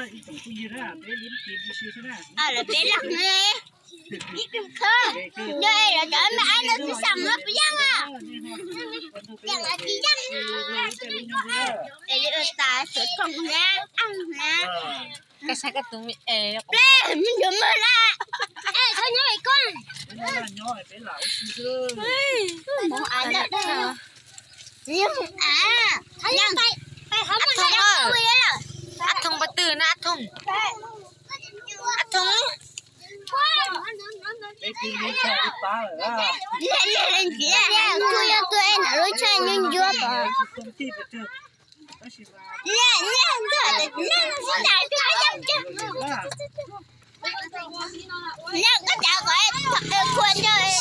Lawv peb leeg ne, ib tug kho, nco es lawv cov me ab no tsis xam no puas yeej a? Yeej los tsis yeej. Es li ua tas suav thoom na, aj na. Koj saib koj tus me es. Pleb, me ncuav mog na. Es txhob nyob es koj. Hmoov av ntawm dag. Ab Thoom, Ab Thoom pab twg na Ab Thoom? Ab Thoom. Kuj yog tus es nram lub tshaj ncuab ncuab pom. Koj cas kom khua ncauj.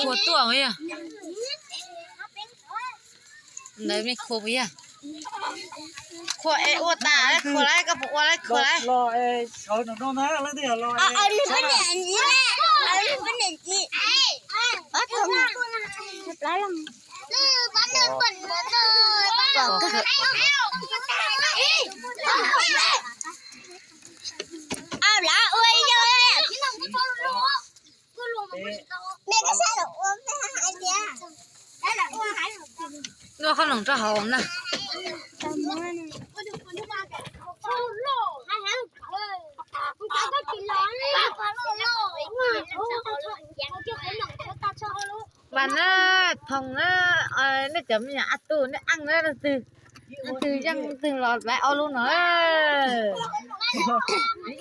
Khua tuaj yog. Ntawd me khua puas yog? Khua es ua tas, khua lawm, koj puas ua lawm, khua lawm? Noj qhob noom rau hauv na. Mas na, Thoom na, nej cov me nyuam a tub nej eej na, leej twg, leej twg yeej leej twg los lawv ob lub no.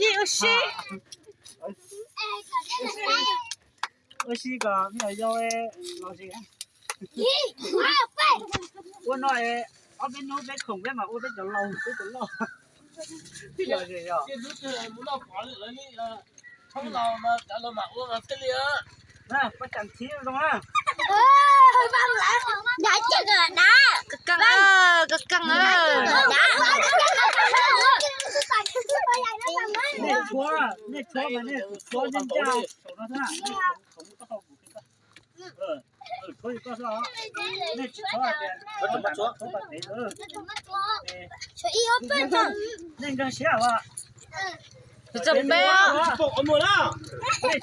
Yij ua si. Ua si kom me nyuam yau los zis. Ua no, ob peb hnub peb khoom peb mam ua peb cov laus peb cov loj. Peb cov zis yog. Pab tseem thib zoo na. Koj keej, koj keej. Nej tshuab, nej tshuab mas nej tshuab nyob ncaj saum no xwb na. Tshuab li koj xwb os. Nej tsis tshuab tias tshuab pas pem. Nej nkag siab os. Nej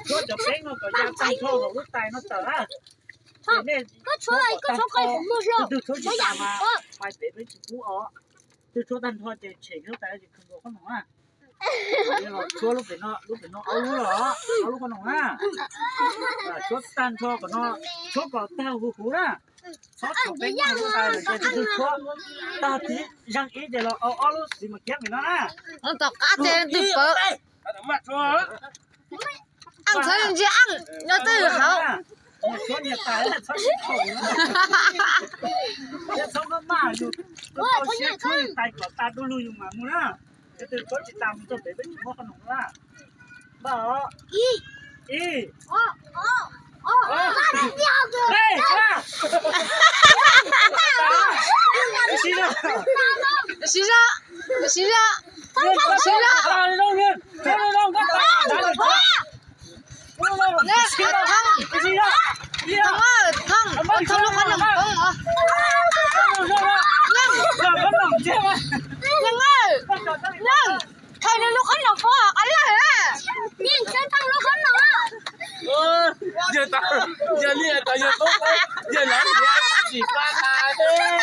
tshuab cov peeb no kom ya tag nrho hauv lub tais no tawm na. Ces nej tshuab kom tag nrho, tus twg tshuab tsis tas mas pais pem peb tsis pub os. Tus tshuab tag nrho ces tshem lub tais ces khwv nkaus qhob noom na. Tshuab lub pem no, lub pem no ob lub los, ob lub qhob noom na. Tshuab tag nrho kom no, tshuab kom tag huv huv na. Txhob tshuab peeb lub tais lawm ces tus twg tshuab tag thib zeeg ib ces los ob lub xiv mas kiab pem no na. Tom qab ces twg pawv. Eej, txhob ntsia eej, nyob twj ywm hauv. Tshuab nyias tais txhob sib thoom. Thiab txhob maj maj, yus tau siab tshuab li tais kom tas du lug yus mam mus na. Yus twb tshuab tsis tas mus txog pem peb tsis muab qhob noom na. Npaj os. Ib, ob, peb, sib zog, sib zog, sib zog. Thoom, Thoom, ua Thoom lub qhob noom poob os. Yeej, Yeej, Yeej, khaws nws lub qhob noom poob os, qab lawg na. Yeej, khaws Thoom lub qhob noom. Yawg tau, yawg liaj tau yawg tub, yawg lawv tias tsis pab tas thiab.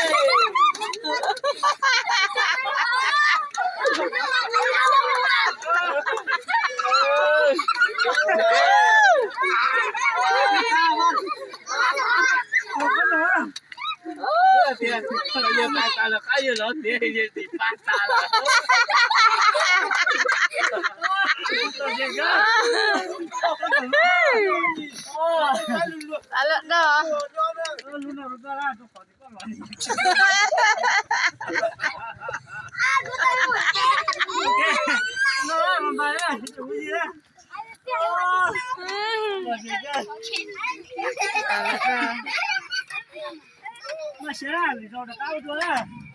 Tias yawg pab tas lawm, qab yawg lawv tias yawg tsis pab tas lawm. Lawv dog. Maj siab, lwm zaus rov qab ua dua na.